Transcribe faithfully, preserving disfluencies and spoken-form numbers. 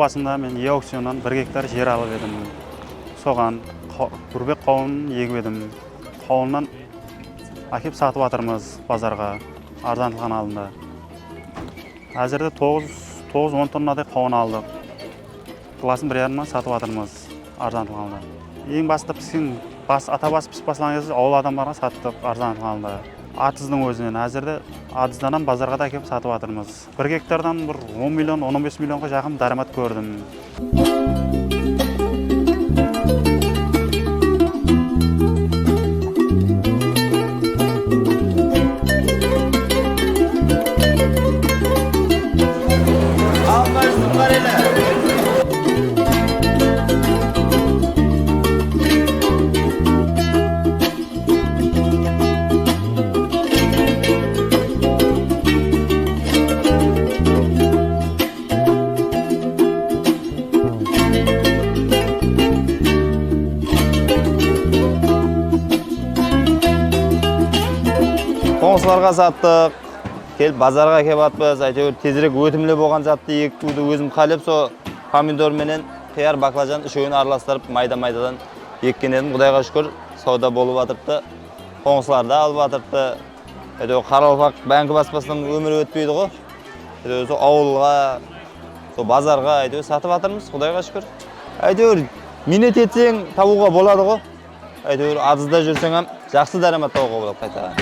Basında men e-aukcionnan bir gektar jer alıp edim. Soǵan qa-, gúrbek qawın egip edim. Qawınnan ákep satıp atırmız bazarǵa, arzanlıqtan aldında. Házirde toǵız, toǵız-on tonnaday qawın aldıq. Kilosın bir yarımnan satıp atırmız, arzanlıqtan aldında. Eń basında pisken, bas, ata bası pisip baslaǵan gezde awıl adamlarǵa sattıq, arzanlıqtan aldında. Atızdıń ózinen, házirde atızdan hám bazarǵa da ákep satıp atırmız. Bir gektardan bir on million, on, on bes millionǵa jaqın dáramat kórdim. Qońsılarǵa sattıq. Kelip bazarǵa kelip atpız. Áytewir tezirek ótimli bolǵan zattı egiwdi ózim qálep, so pomidor menen qıyar, baklajan úshewin aralastırıp mayda-maydadan ekken edim. Qudayǵa shúkir, sawda bolıp atırıptı. Qońsılar da alıp atırıptı. Áytewir qaraqalpaq bánki baspasınan ómiri ótpeydi ǵo. Áytewir sol awılǵa, sol bazarǵa áytewir satıp atırmız, Qudayǵa shúkir. Áytewir miynet etseń, tabıwǵa boladı ǵo. Áytewir atızda júrseń hám jaqsı dáramat tabıwǵa boladı qayta.